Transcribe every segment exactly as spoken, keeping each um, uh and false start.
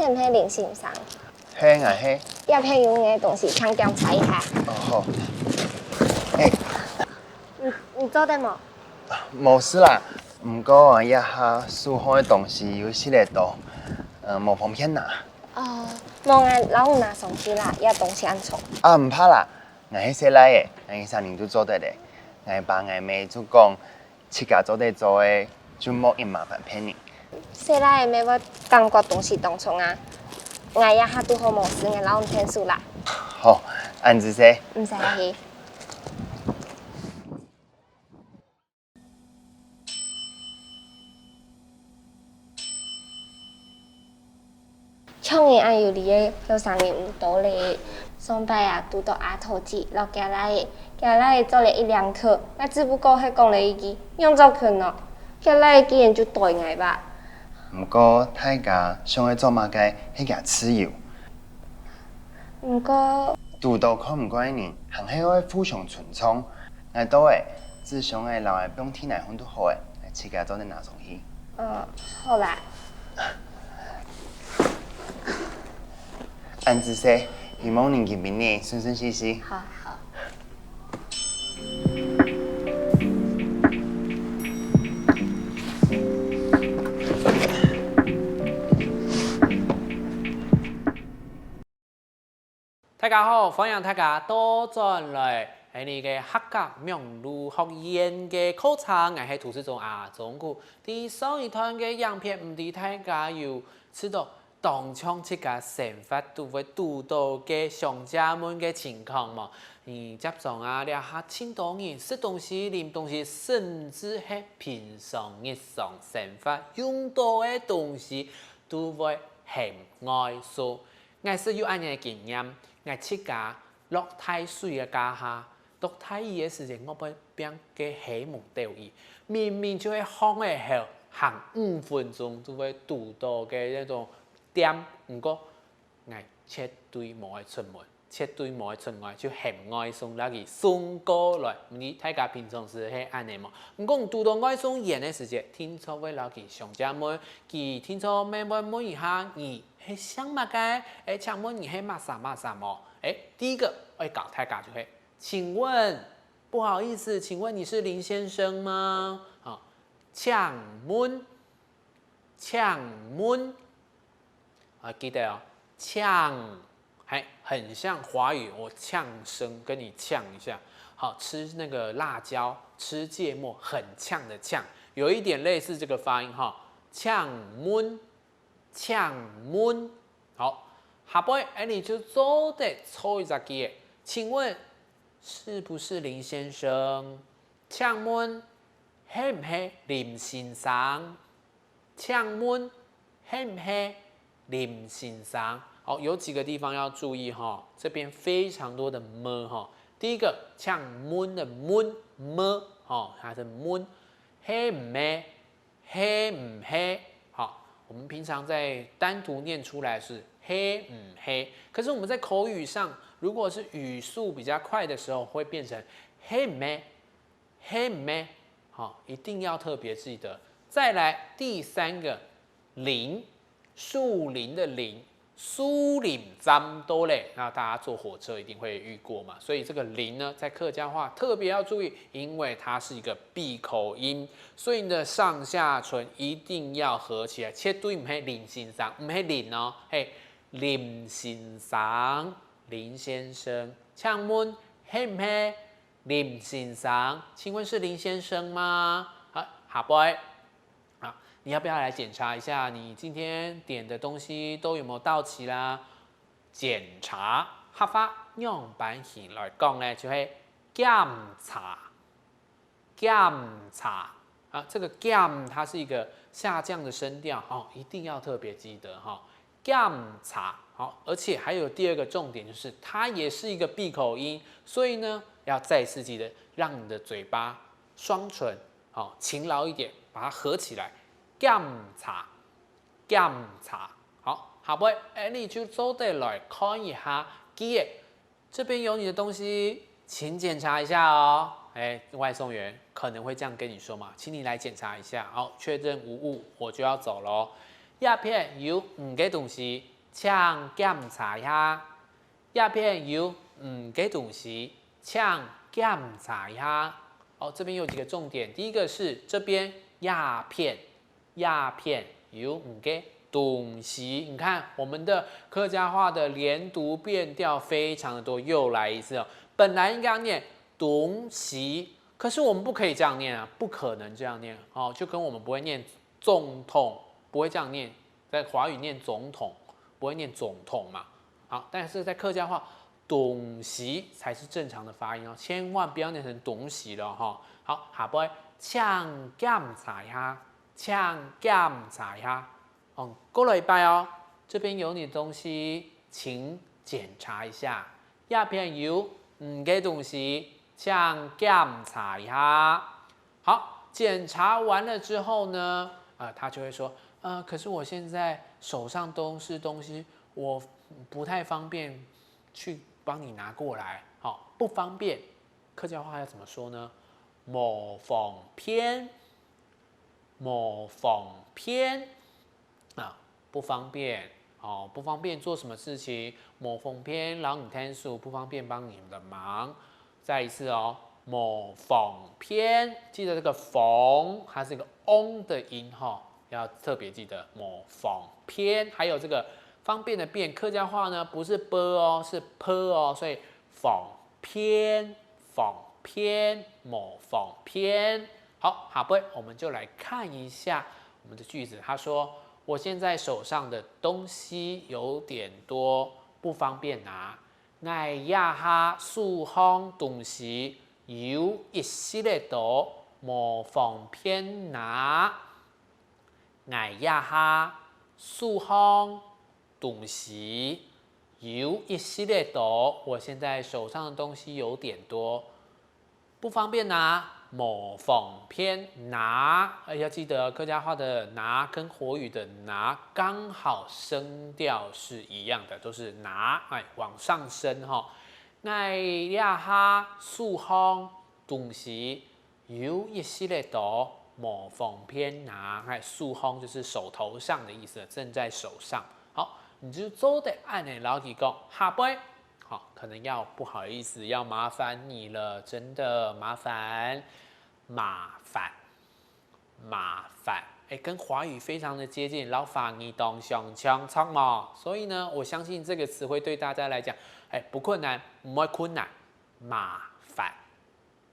你係林先生？係，𠊎係。這片有你个東西，請檢查一下。哦，好。哎，你你做得無？無事啦，毋過這下手項个東西有息仔多，呃，無方便拿。哦，無，𠊎摎你拿上去啦，這東西恁重。啊，毋怕啦，𠊎係細賴仔，𠊎一儕人都做得了。𠊎爸𠊎姆就講， 自家做得做个，就莫恁麻煩別人。細賴仔乜會感覺東西當重啊。𠊎這下堵好無事，𠊎摎你𢯭手啦。好，恁仔細。毋使客氣。 像你恁有理个後生人毋多咧。上擺啊，堵著阿桃姊摎厥倈仔，厥倈仔做了一兩科，𠊎只不過係講了一句「仰做近哦」，厥倈仔竟然就對𠊎吧。毋過大家想愛做麼个係厥自由。毋過堵著看毋慣个人，還係愛互相尊重。 𠊎到了，紙箱仔摎𠊎放地泥項就好了，自家做得拿上去。嗯，好啦。恁仔細，希望你今晡日順順序序。好，好。 大家好，歡迎大家倒轉來𠊎俚个客家網路學院个課程，𠊎係涂世忠阿忠牯。在上一段个影片，毋知大家有試著當像自家生活都會堵著个上家門个情況無？你接上啊，這下盡多人食東西、啉東西，甚至係平常日常生活用著个東西，都會喊外送。 𠊎識有恁仔个經驗，𠊎自家落大水个該下，落大雨个時節，外背放个係毛豆雨，明明就係巷仔口，行五分鐘就會堵著个該種店，毋過𠊎絕對無愛出門，絕對無愛出外，就喊外送摎佢送過來。毋知大家平常時係恁仔無？毋過堵著外送員个時節，定著會摎佢相借問，佢定著乜會問一下你 係姓麼个？欸，請問你係麼儕麼儕無？欸，第一個愛教大家就係，請問，不好意思，請問你是林先生嗎？好，請問，請問，啊，記得哦，請，還很像華語，我嗆聲，跟你嗆一下。好，吃那個辣椒，吃芥末，很嗆的嗆，有一點類似這個發音哈。請問， 請問。好，下背𠊎俚就做得造一隻句仔。請問是不是林先生？請問係毋係林先生？請問係毋係林先生？好，有幾個地方要注意哈，這邊非常多的麼哈。第一個，請問的問，麼哈，它是問，係毋係 係毋係？好，我們平常在單獨念出來是係毋係，可是我們在口語上，如果是語速比較快的時候，會變成係毋係，係毋係，好，一定要特別記得。再來第三個，林，樹林的林， 樹林站到了，那大家坐火車一定會遇過嘛，所以這個林呢，在客家話特別要注意，因為它是一個閉口音，所以你的上下唇一定要合起來，絕對毋係林先生，毋係林哦，係林先生，林先生。請問係毋係林先生？請問是林先生嗎？好，下背。 啊，你要不要來檢查一下你今天點的東西都有沒有到齊啦？檢查，客話仰般形來講呢？就係檢查，檢查。啊，這個檢它是一個下降的聲調，哦，一定要特別記得哈。檢查，好，而且還有第二個重點，就是它也是一個閉口音，所以呢，要再次記得讓你的嘴巴雙唇 好，勤勞一點，把它合起來，檢查，檢查。好，下背𠊎俚就做得來看一下句仔。這邊有你的東西，請檢查一下哦。欸，外送員可能會這樣跟你說嘛，請你來檢查一下，好，確認無誤，我就要走囉。這片有你个東西，請檢查一下。這片有五個東西，請檢查一下。哦，這邊有幾個重點。第一個是這邊這片，這片有五個東西。你看，我們的客家話的連讀變調非常的多，又來一次哦。本來應該要念東西，可是我們不可以這樣念啊，不可能這樣念哦，就跟我們不會念總統，不會這樣念，在華語念總統，不會念總統嘛。好，但是在客家話，東西才是正常的發音哦，千萬不要念成東西了哈。好，下背，請檢查一下，請檢查一下。哦，過了一擺哦，這邊有你的東西，請檢查一下。這片有你的東西，請檢查一下。好，檢查完了之後呢，呃，他就會說，呃，可是我現在手上都是東西，我不太方便去幫你拿過來，好，不方便，客家話要怎麼說呢？無方便，無方便啊，不方便哦，不方便做什麼事情，無方便摎你𢯭手，不方便幫你的忙。再一次哦，無方便，記得這個方它是一個ong的音哈，要特別記得無方便。還有這個方便的便，客家話呢不是b哦，是p哦，所以方便，方便，無方便。好，下背我們就來看一下我們的句子。他說：我現在手上的東西有點多，不方便拿。 𠊎這下手項東西有一息仔多，無方便拿。𠊎這下手項東西有一息仔多，我現在手上的東西有點多。 不方便拿，無方便拿。哎，要記得客家話的拿跟華語的拿剛好聲調是一樣的，都是拿，哎，往上升哈。𠊎這下手項東西有一息仔多，無方便拿。哎，手項就是手頭上的意思，正在手上。好，你就做得恁仔摎佢講，下背 好，可能要不好意思，要麻煩你了，真的麻煩，麻煩，麻煩。哎，跟華語非常的接近，摎華語當相像，著無？所以呢，我相信這個詞彙對大家來講，哎，不困難，毋會困難，麻煩。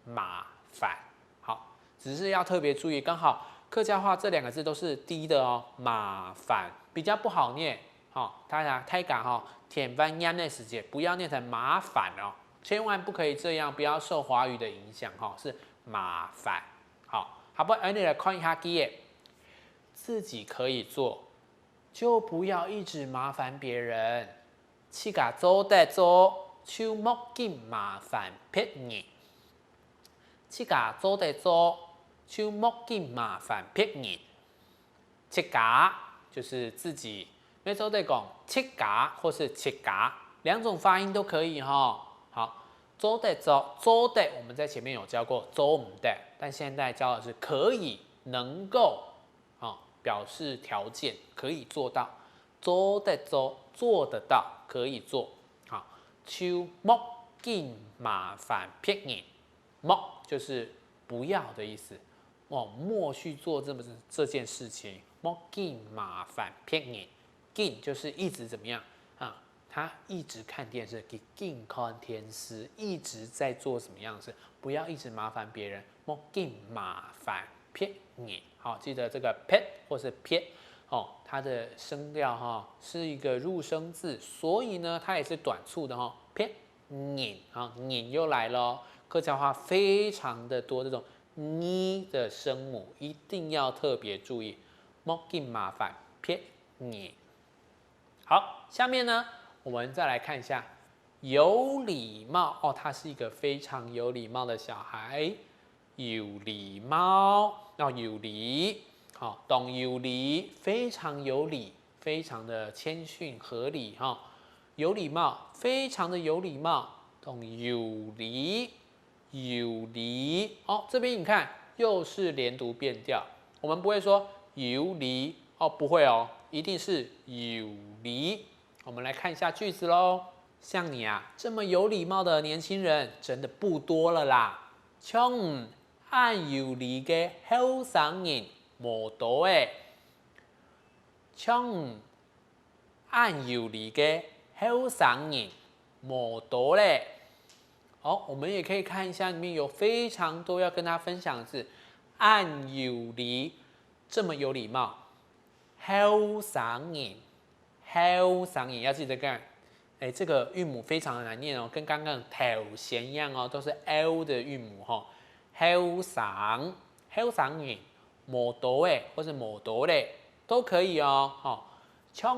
麻煩。好，只是要特別注意，剛好客家話這兩個字都是低的哦，麻煩比較不好念。好，大家大家哈，千萬念的時節不要念成麻煩哦，千萬不可以這樣，不要受華語的影響哈，是麻煩。好，好，不，恁仔來看一下句仔，自己可以做，就不要一直麻煩別人。 自家做得做，就莫緊麻煩別人。自家做得做，就莫緊麻煩別人。自家就是自己，也做得講自家或是自家，兩種發音都可以哈。好，做得做，做得我們在前面有教過，做毋得，但現在教的是可以、能夠，啊，表示條件，可以做到。 做得做，做得到，可以做。好，就莫緊麻煩別人。莫就是不要的意思，哦，莫去做這麼，這件事情，莫緊麻煩別人。緊就是一直怎麼樣啊？他一直看電視，佢緊看電視，一直在做什麼樣的事，不要一直麻煩別人，莫緊麻煩別人。好，記得這個別或是別，哦，它的聲調哈是一個入聲字，所以呢，它也是短促的哈。別人，好，人又來了，客家話非常的多這種呢的聲母，一定要特別注意，莫緊麻煩別人。好，下面呢，我們再來看一下有禮貌哦，他是一個非常有禮貌的小孩。 有禮貌，哦，有禮，好，當有禮，非常有禮，非常的謙遜合禮哈。有禮貌，非常的有禮貌，當有禮，有禮。哦，這邊你看，又是連讀變調，我們不會說有禮哦，不會哦，一定是有禮，我們來看一下句子嘍。像你啊，這麼有禮貌的年輕人真的不多了啦。像你恁有禮个後生人無多欸。像你恁有禮个後生人無多咧。好，我們也可以看一下，裡面有非常多要跟大家分享的字。恁有禮，這麼有禮貌。後生人，後生人要記得看，哎，這個韻母非常的難念哦，跟剛剛頭先一樣哦，都是L的韻母吼。後生，後生人，無多欸，或是無多咧，都可以哦。吼，像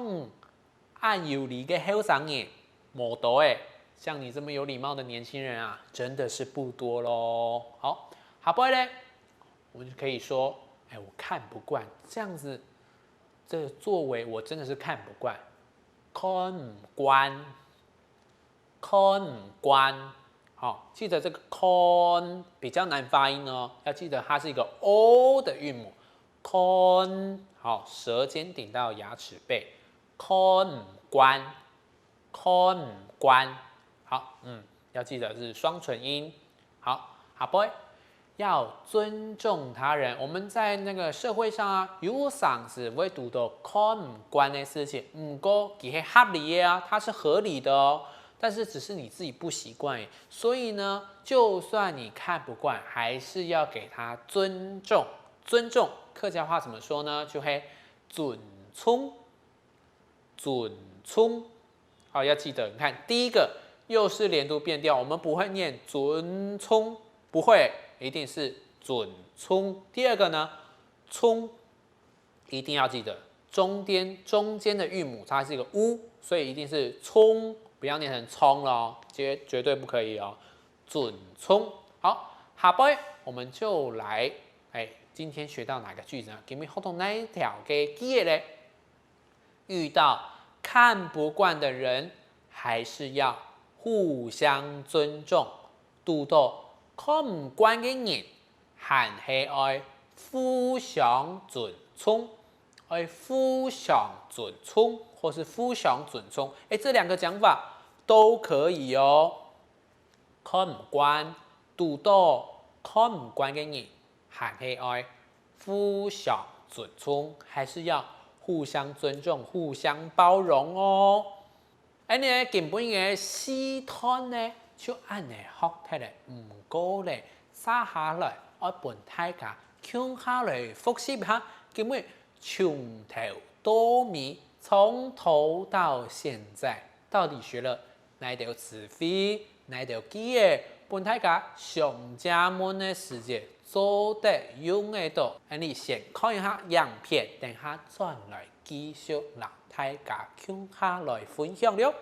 恁有禮个後生人，無多欸，像你這麼有禮貌的年輕人啊，真的是不多咯。好，下背咧，我們就可以說，哎，我看不慣這樣子，這個作為我真的是看不慣，看毋慣，看毋慣。好，記得這個看比較難發音哦，要記得它是一個O的韻母，看，好，舌尖頂到牙齒背，看毋慣，看毋慣。好，嗯，要記得是雙唇音。好，下背，要尊重他人。我們在那個社會上啊，有常時會堵到看毋慣的事情，毋過佢係合理的啊，它是合理的哦。但是只是你自己不習慣而已。所以呢，就算你看不慣，還是要給他尊重。尊重客家話怎麼說呢？就係尊重，尊重。好，要記得，你看第一個又是連讀變調，我們不會念尊重，不會，一定是尊重。第二個呢，重，一定要記得中間，中間的韻母它是一個U，所以一定是衝，不要念成衝咯，絕，絕對不可以哦。尊重。好，下背我們就來，哎，今天學到哪個句子呢？今日學到哪一條个句仔咧？遇到看不慣的人，還是要互相尊重。堵到看毋慣个人，還係愛互相尊重，愛互相尊重，或是互相尊重。哎，這兩個講法都可以哦。看毋慣，堵到看毋慣个人，還係愛互相尊重，還是要互相尊重、互相包容哦。恁呢，今晡日个四段呢，就恁呢學忒了。毋過咧，接下來愛分大家共下來複習下，今晡日從頭到尾，從頭到現在，到底學了哪兜詞彙、哪兜句仔，分大家上遮門个時節做得用得著。恁呢先看一下影片，等下轉來繼續摎大家共下來分享了。